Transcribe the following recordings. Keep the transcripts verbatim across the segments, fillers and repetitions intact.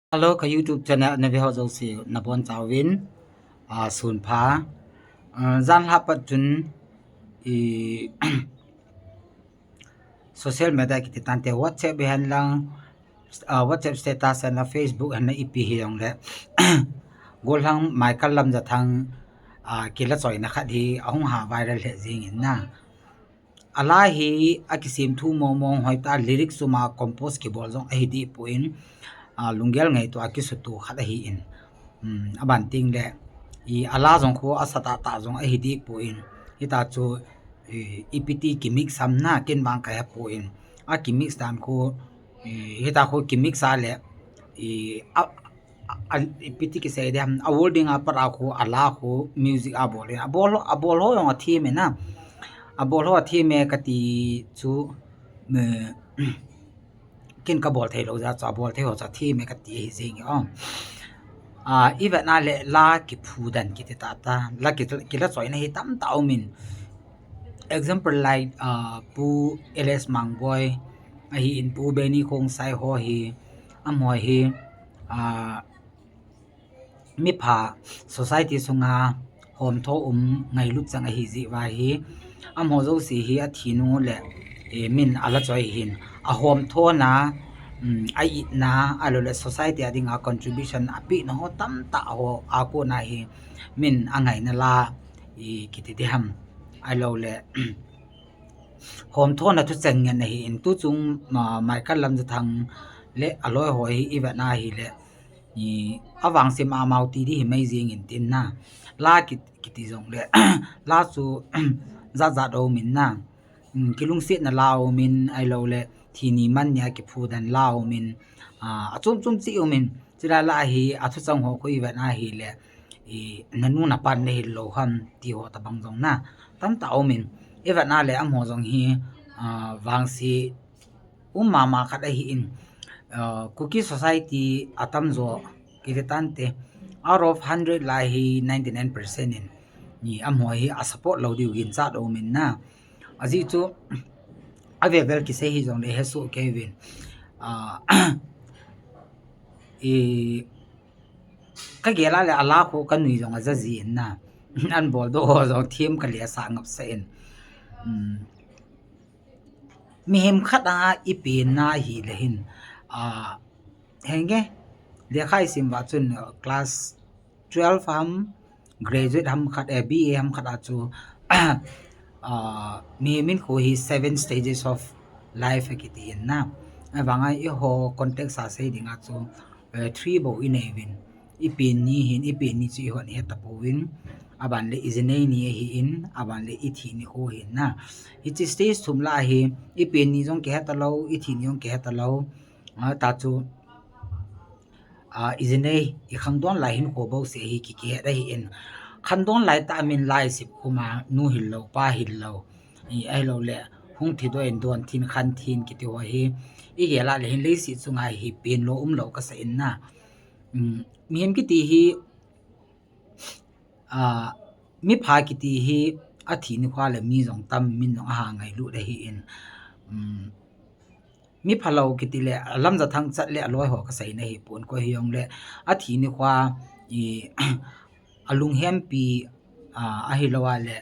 Hello, ka YouTube channel na ve ho jouse nabonchauvin, a, sunpha. A, janhi pat chun i social media kiti tante WhatsApp hihen lang, a, WhatsApp status hihen lang, Facebook hihen lang, ipi hijongle, golhang Michael Lamjathang, a, kilachoina khat hi ahung ha viral he jingin na. Ala hi akisem thu mong mong hoitah, lyrics suma compose kibol jong ahi dehpon, a, lunggel ngaito a kisuto khat ahin. Um, aban tengle, i ala jong khu asa tahtah jong ahi dehpon. Hita chu, i, ipi ti kimix ham na, ken vang kahepon. Akimix dan khu, i, hita khu kimix a le, i, a, a, ipi ti kisei diham, a wording a pat a khu, ala khu, music abol in. Abol, abol ho jong athem e na. Abol ho athem e kati chu, me, ken kabol theilou jeh chu, abol thei ho chu athem e kati ahi jenge o. A, ivet na le la kiphu dan kiti tahtah, la ki, kilachoina hi tamtah aumin. Example like, a, Pu L S Mangboi, ahin Pu Benny Khongsai ho hi, amaho hi, a, mipha society sunga homtho um ngailut chang ahi jeh uva hi, amaho jouse hi athi nung le, e, min alachoi hin, ahomthona, um, a-itna, ahiloule society a dinga contribution apehna ho tamtah ho akona hi, min angaina la, i, kiti diham, ahiloule, homthona thucheng ngen ahin, tuchung, a, Michael Lamjathang le aloi ho hi ivet na hile, i, avangse mama u ti ding himai jengin tin na. La ki, kiti jongle, la chu jat jat aumin na. Um, kilungsetna la aumin, ahiloule thi ni man nia kiphu dan la aumin, a, achom chom cheh aumin. Chulai la hi athuchang ho khu ivet na hile, i, nanu napan nahil lou ham ti ho tobang jong na, tamtah aumin. Ivet na le amaho jong hi, a, vangse um mama khat ahin, a, Kuki society atamjo kiti tante, out of hundred la hi ninety nine percent in, i, amaho hi asupport lou diu ginchat aumin na. Ajeh chu, avel vel kisei hijongle hesoh kei uvin. A, i, kagel a le ala khu kanui jong aja jin na. Anboldoh ho jong them kale asah ngapsah in. Um, mihem khat a ipenna hile hin, a, henge, lekha isim uva chun, class twelve ham, graduate ham khat, eh, B A ham khat a chu, a, mihem hinkho hi seven stages of life akiti in na. Ahivanga eiho context a sei dinga chu, eh, three bou inei uvin. Ipen ni hin, ipen ni chu eihon ihet tapouvin. Aban le ijinei ni ahin, aban le ithi nikho ahin na. Hiche stage thum lah a hi, ipen ni jong kihe talou, ithi ni jong kihe talou. A, ta chu, a, ijinei, ikhangdon lai hinkho bouseh hi ki, kihet ahin. Khangdon lai tah a min la isep khum a, nu hil lou, pa hil lou, i, ahiloule hung thidoh in don thin, khan thin kiti ho hi, igel a le hin leiset chunga hi pen lou um lou kasa in na. Um, mihem kiti hi, a, mipha kiti hi athi nikho le mi jong tam, min jong aha ngailut ahin. Um, miphalou kiti le, Lamjathang chat le aloi ho kaseina hipon, koi hijongle athi nikho, i, alunghempi, a, ahilou a le,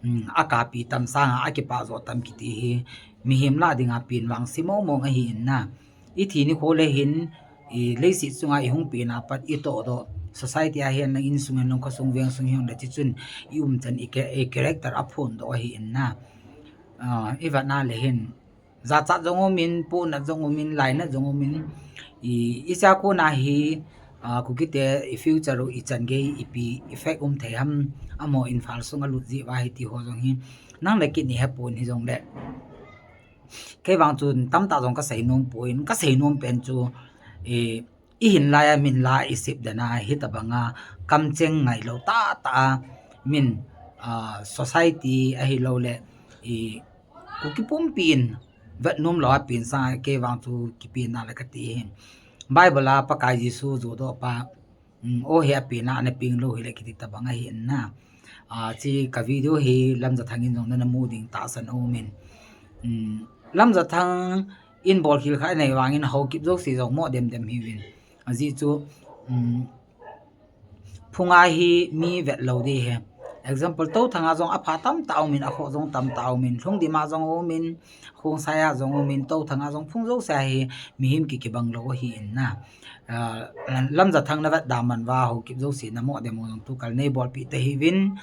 um, akapi tam sanga akipah joh tam kiti hi mihem lah dinga pen vangse mong mong ahin na. Ithi nikho le hin, i, leiset chunga ihung pen a pat itohdoh, society a hihen lang, insung hihen lang, khosung vengsung hijongle, chuchun iumchan, i, i character aphondoh ahin na. A, ivet na le hin, jachat jong umin, pohnat jong umin, lainat jong umin, i, icha kona hi, a, Kukite i future u ichan gei ipi effect um thei ham, amaho Imphal sunga lut jeh uva hi ti ho jong hi, nang le kei in ihepon hijongle, kei vang chun tamtah jong kasei nom poi, kasei nom pen chu, i, ihin lai a min la isep dan a hitobanga kamcheng ngailou tahtah a min, a, society ahiloule, i, Kuki pumpi in vet nom lou a pen sanga kei vang chu kipenna le kati hi. Bible a Pakai Jesu johdoh pa, um, o hi apenna ana peng lou hile kiti tobang ahin na. A, hiche ka video hi Lamjathang in jong nana mu ding tahsan aumin. Um, Lamjathang in bolkhel kha anei vangin Haokip jouse jong mo dem dem hiuvin. Ajeh chu, um, phunga hi mi vet lou ding ahi. Example, Touthanga jong apha tamtah aumin, akhoh jong tamtah aumin, Lhungdima jong aumin, Khongsai a jong aumin, Touthanga jong phung jouse hi mihem kikibang lou ahin na. Ah, Lamjathang navet da man uva, Haokip jouse namo demo jong tukal neibolpeh tahiuvin.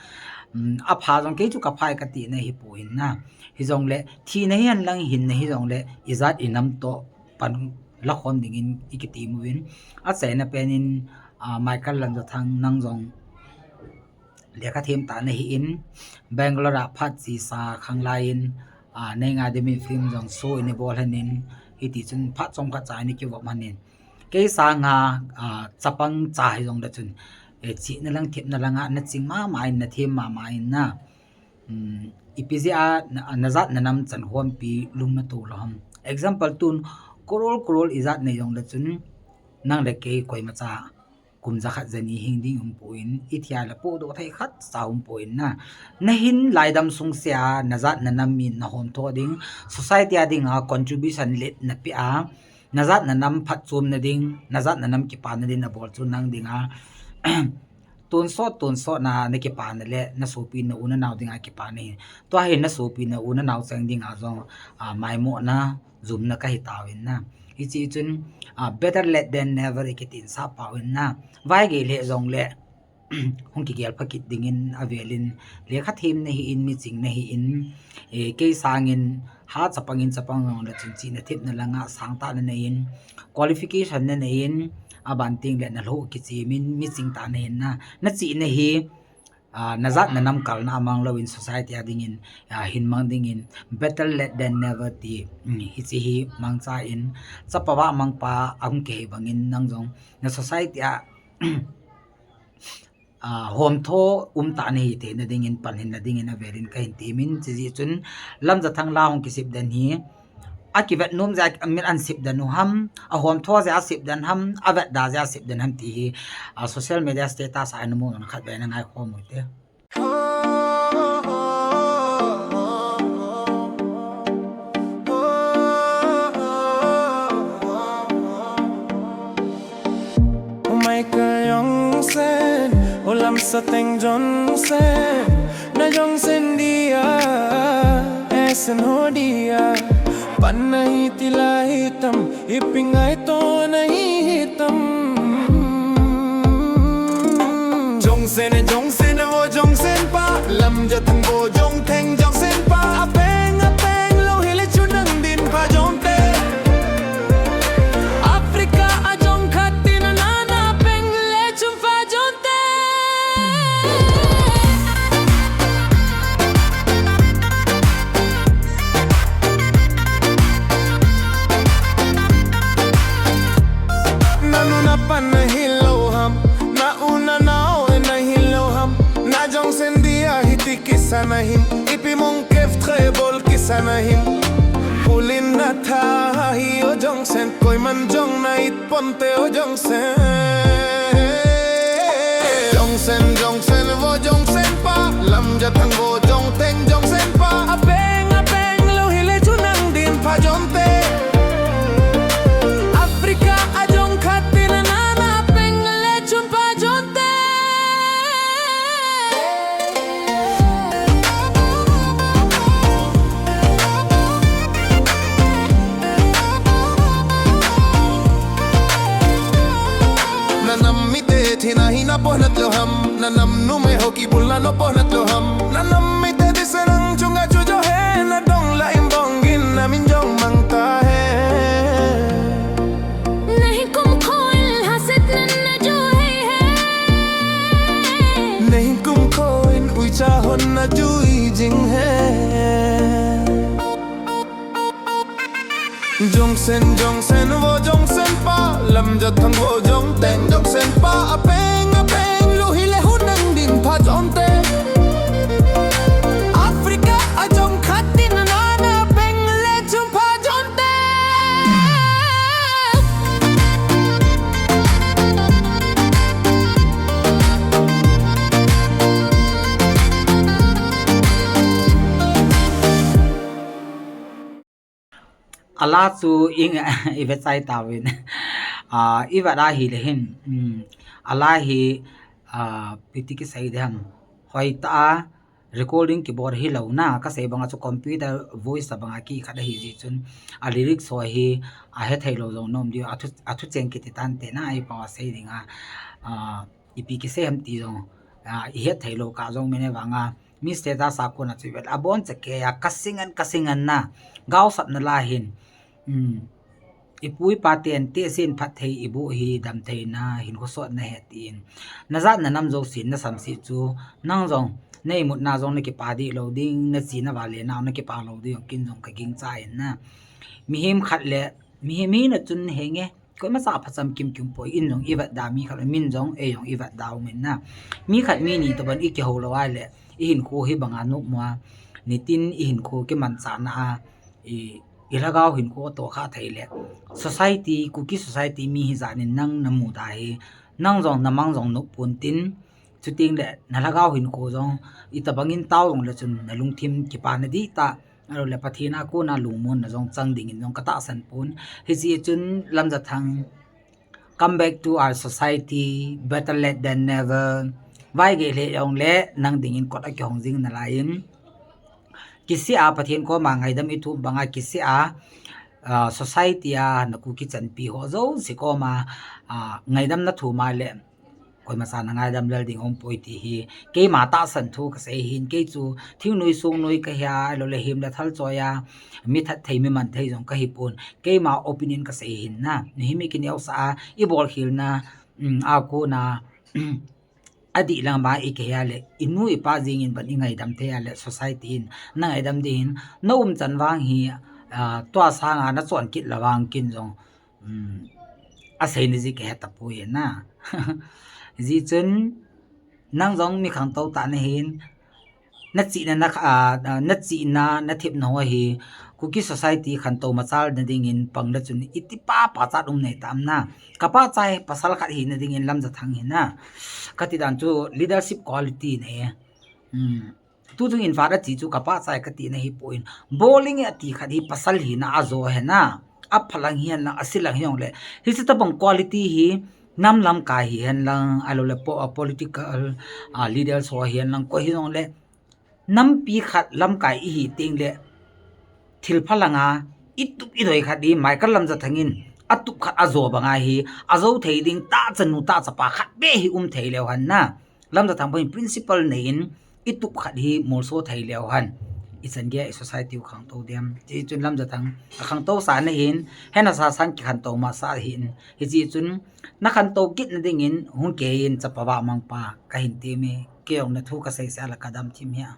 Um, apha jong kei chu kapha e kati na hipoi na. Hijongle, thina hihen lang hinna hijongle, ijat inam toh pan lakhom dingin ikiti uvin. Achaina penin, ah, Michael Lamjathang nang jong lekha them tah nahin, Bangalore a phat chesa khanglai in, ah, Neinga Dimi film jong show in ibol lhonin, hitichun phat chomkhat cha in ikivop lhonin. Kei sanga, ah, chapang cha hijongle chun, eh, chihna lang thepna langa naching mama in, nathem mama in na. Um, ipi jeh a na, najat nanam chankhompi lung nato lou ham. Example, tun crore crore ijat nei jongle chun, nang le kei koimacha kum jakhat jani hing ding umpoi, ithia le pohdoh thei khatcha umpoi na. Nahin laidam sungsea najat nanam in nahomtho ding, society a dinga contribution let napeh a, najat nanam phatchomna ding, najat nanam kipana ding nabol chu nang dinga tonsot, tonsot na, nakipana le nasopi nau nanao dinga kipana ahi. Tua hi nasopi nau nanao cheng dinga jong, ah, maimohna, jumna kahi tauvin na. Hiche chun, ah, better late than never ikitin sappao in na. Vaigei lheh jongle, hung kigel pha kit dingin avelin, lekha them nahin, miching nahin, eh, kei sangin, ha chapangin chapang jongle chun chihna thepna langa sangtah nanei in, qualification nanei in, aban tengle nalhoh kichemin, miching tah nahin na. Nachihna hi, ah, najat nanam kalna amang louvin society a dingin, ah, hin mang dingin, better late than never ti, um, hiche hi mangcha in, chapa vah mangpa ahung kihei bangin nang jong na society a, ah, homtho umtah nahi theina dingin, panhinna dingin avelin kahin temin, chujeh chun Lamjathang la hung kisep den hi, akivet nom jeh a min ahin sep den u ham, ahomtho jeh a sep den ham, avetda jeh a sep den ham ti hi, ah, social media status a namu jong khatvei nangaikhom uvin te. O Michael Johnson, o Lamsateng Johnson, na Johnson dia, esen ho dia, pan nahi tila hitam, ipi ngaito nahi hitam. Johnson, Johnson, vo Johnson pa, Lamjathang vo Jongtheng Johnson pa, apeng, apeng, lou hile chunang din pha jonte. Africa a jong khat tin nana peng le chun pha jonte. Na nu na pa nahi lou ham, na u na nao nahi lou ham, na Johnson dia hiti kisa nahim, ipi mong kef trebol kisa nahim. Pulin na tha hi o Johnson, koiman jong na it ponte o Johnson. Johnson, Johnson, vo Johnson pa, Lamjathang vo Jongtheng Johnson pa, apeng, apeng, lou hile chunang din pha jonte. Africa a jong khat tin nana peng le chun pha jonte. Na nam mite thina hi na pohnat lou ham, na nam numei ho kibulna na pohnat lou ham. Na nam mite disenang chunga chu jo he, na dong la imbong in na min jong mang ta he. Na hin kumkho in lhasetna na jo hei he. Na hin kumkho in uicha hon na jui jing he. Johnson, Johnson, vo Johnson pa, Lamjathang vo Jongtheng Johnson pa, apeng, apeng, lou hile hunang din pha jonte. Africa a jong khat tin nana peng le chun pha jonte. Ala chu ing i ve chai tauvin. Ah, i vet a hile hin, um, a la hi, ah, ipi ti kisei ding ham, hoitah a recording kibol hilou na, kasei banga chu computer voice a banga kikhat ahi jeh chun, a lyrics ho hi, a hethei lou jong nom diu, a thu, a thucheng kiti tante na, i pao a sei ding a, ah, ipi kisei ham ti jong, ah, i hethei lou kah jong min e vanga, mi status a kona chu i vet a bon chakei a, ka singan, ka singan na, gaosapna la hin, um, i pu i pa ten tehse in phatthei i boh hi damtheina, hinkho sotna ahi tin. Na jat na nam jousen na samse chu, nang jong, na imutna jong na kipa dih lou ding, na chena vale na, na kipa lou ding, ken jong ka gingcha in na. Mihem khat le, mihem hina chun henge, koima cha phacham kimkim poi, in jong i vetda mi khat, min jong, ei jong i vetda um in na. Mi khat mi ni tobang i kihou lou a le, i hinkho hi banga nopmo a, nitin i hinkho kimanchahna a, i, i lhagao hinkho toh kha thei le. Society, Kuki society mi hijat in nang na muda hi, nang jong, na mang jong nop pon tin, chuteng le, na lhagao hinkho jong, itobang in tao jong le chun, na lungthim kipana dihtah, ahilou le Pathen a kona lungmonna jong chang ding in jong ka tahsan pon. Hijeh chun Lamjathang, come back to our society, better late than never. Vaigei lheh jong le nang ding in kot a kihong jing nalai in. Kisih a Pathen koma ngaidam i thum banga kisih a, ah, society a na Kuki chanpi ho jouse koma, ah, ngaidam na thum a le, koima cha na ngaidam lel ding um poi ti hi, keima tahsan thu kasei hin, kei chu thingnoi songnoi kahi a, ahilou le hem le thal choi a, mi that thei, mi man thei jong kahi pon, keima opinion kasei hin na, mihem i kineosah a, i bolkhelna, um, a kona, adih lang banga i kihe a le, i nu i pa jeng in ban i ngaidam thei a le, society in na ngaidam ding hin, na umchan vang hi, ah, tua sanga na chon kit la vang ken jong, um, asei na ji kahe tapoi na. Hijeh chun, nang jong mi khangtou tah na hin, na chihna, na, ah, ah, na chihna, na thepna ho hi, Kuki society khantou machal na ding in pang le chun iti pa pachat um nei tam na. Ka pachat hi pasal khat hina ding in Lamjathang hi na. Kati dan chu leadership quality nei. Hmm. Tu chung in vat a chi chu ka pachat kati na hi pon. Bowling ati khat hi pasal hina a jo he na. A phalang hihen lang, a silang hijongle. Hiche tobang quality hi nam lamkai hihen lang, ahilou le po-, ah, political, ah, leaders ho hihen lang, koi hijongle. Nampi khat lamkai i hi teng le, thil phalang a, i tup i doi khat hi, Michael Lamjathang in, a tup khat a jo banga hi, a jo thei ding, tahchanu tahchapa khat beh hi um thei leu hen na. Lamjathang bou hin principle nei in, i tup khat hi molso thei leu hen. I chan gei a i society u khangtou diam. Hijeh chun Lamjathang, a khangtou sa na hin, hena sa sang kikhantou masa hin. Hijeh chun, na khantou kit na ding in, hung kei in chapa vamang pa, kahin ti mi, kei jong na thu kasei sah la ka dam thim hi a.